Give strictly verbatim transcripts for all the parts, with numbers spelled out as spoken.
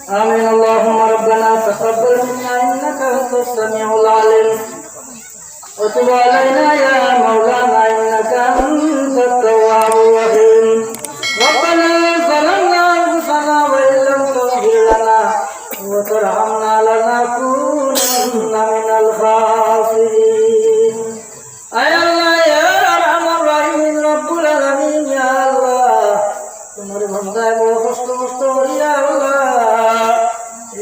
آمين. اللهم ربنا تقبل منا إنك أنت السميع العليم، وتب علينا يا مولانا إنك أنت التواب الرحيم. ربنا ظلمنا أنفسنا وإن لم تغفر لنا وترحمنا لنكونن من الخاسرين. আয় আল্লাহ, ইয়া আরহামার রাহিমিন, রব্বুল আলামিন, ইয়া আল্লাহ, তুমার বান্দায় বড় কষ্ট মষ্ট করি, ইয়া আল্লাহ,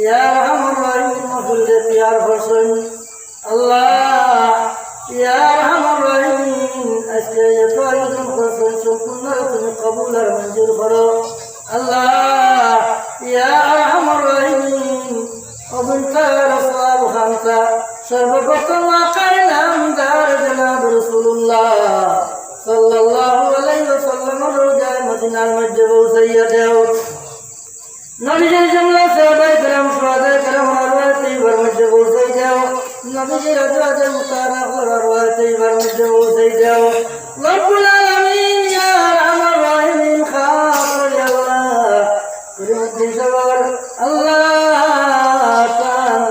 ইয়া আরহামার রাহিমিন, মাহফিল রে তৈয়ার করছইন। আল্লাহ, ইয়া আরহামার রাহিমিন, আজকে এত আয়োজন করছইন, সম্পূর্ণ তুমি কবুল আর মঞ্জুর করো। আল্লাহ, ইয়া আরহামার রাহিমিন, অগুনতার সওয়াব খান্তা সর্বপ্রথম আকায়ে নামদার জনাব রাসূলুল্লাহ সাল্লাল্লাহু আলাইহি ওয়াসাল্লামর রওজায়ে মদিনার মধ্যে পৌঁছাইয়া দেও। নবীজির জুমলা সাহাবায়ে কেরাম, শুহাদায়ে কেরাম আরওয়াহে তৈয়বার মধ্যে পৌঁছাই দেও। নবীজির আজওয়াজে মুতাহহারার আরওয়াহে তৈয়বার মধ্যে পৌঁছাই দেও। রব্বুল আলামিন, ইয়া আরহামার রাহিমিন, খাস করি আল্লাহ, করিমুদ্দিন সাহেবর আল্লাহ, তান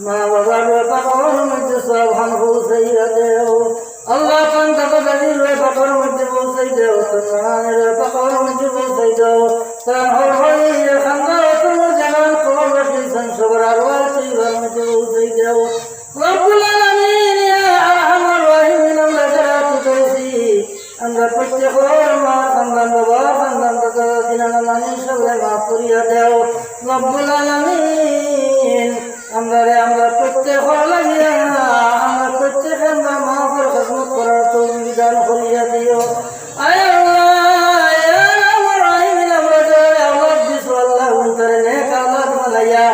মা বাবার রুহে পাকর মধ্যে সওয়াব খান পৌঁছাইয়া দেও। আল্লাহ, তান দাদা দাদির রুহে পাকর মধ্যে পৌঁছাই দেও, তান নানা নানির রুহে পাকর মধ্যে পৌঁছাই দেও। তান হর হরি খান্দান তুমার জাগান কবরবাসী আছইন, সবর আরওয়াহে তৈয়বার মধ্যে পৌঁছাই দেও। রব্বুল আলামিন, ইয়া আরহামার রাহিমিন, আমরা যারা আহত অইছি, আমরা প্রত্যেকর মা খান্দান, বাবা খান্দান, দাদা দাদি, নানা নানি সবরে মাফ করিয়া দেও। রব্বুল আলামিন, আমরারে, আমরা প্রত্যেকর লাগিয়া, আমরা প্রত্যেকে আমরা মাফর খেদমত করার তৌফিক দান করিয়া দিও। আয় আল্লাহ, ইয়া আরহামার রাহিমিন, আমরা যারারে আওলাদ দিছো আল্লাহ, অগুনতারে নেক আওলাদ বানাইয়া,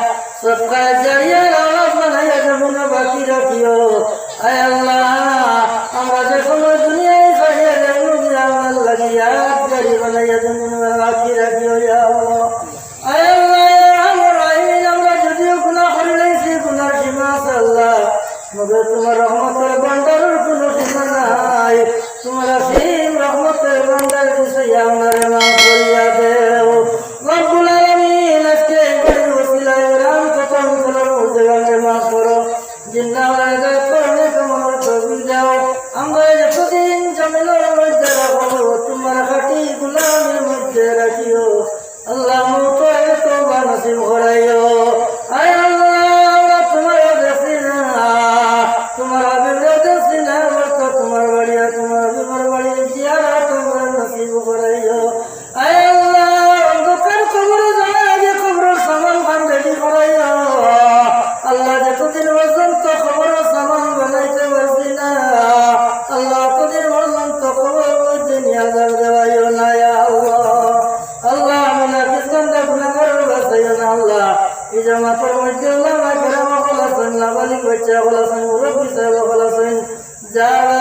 সদকায়ে জারিয়ার আওলাদ বানাইয়া জমিনো বাকি রাখিও। আয় আল্লাহ, আমরা যে সময় দুনিয়া ছাড়িয়া যাইমু, আমরার লাগি ইয়াদগারি বানাইয়া জমিনো বাকি রাখিও, ইয়া আল্লাহ। আয় আল্লাহ, ইয়া আরহামার রাহিমিন, আমরা যদিও গুনাহ করিলাইছি, গুনাহর সীমা আছে আল্লাহ, মগর তুমার রহমতর ভান্ডারর কুনু সীমা নাই। তুমার অসীম রহমতর ভান্ডার দিয়া আমরারে মাফ করিয়া দেও। রব্বুল আলামিন, আজকে এই বাড়ির উসিলায় গ্রাম তথা অঞ্চলর মুর্দেগানরে মাফ করো। জিন্দা অকলরে হেদায়েত করো, নেক আমলর তৌফিক দেও। আমরারে যতদিন জমিনর মধ্যে রাখো, তুমার খাঁটি গোলামির মধ্যে রাখিও। আল্লাহ, মউতর আগে তওবা নসিব করাইও। আয় আল্লাহ, আমরা তুমারে দেখছি না, তুমার হাবিবরে দেখছি না, আমরা তো তুমার বাড়ি আর তুমার হাবিবর বাড়ি জিয়ারত আমরারে নসিব করাইও। আয় আল্লাহ, অন্ধকার কবরো যাওয়ার আগে কবরর সামান খান ready করাইও। আল্লাহ, যতদিন পর্যন্ত কবরর সামান বানাইতে পারছি না, আল্লাহ, অতদিন পর্যন্ত কবরর মধ্যে নিয়া আযাব দেওয়াইও না, ইয়া আল্লাহ। আল্লাহ, আমরা কিসকান্দা গুনাহগাররে বাঁচাইও না, আল্লাহ। এই জামাতর মধ্যে উলামায়ে কেরাম অকল আছইন, নাবালিগ বাইচ্চা অকল আছইন, মুরব্বি সাহেব অকল আছইন, যারা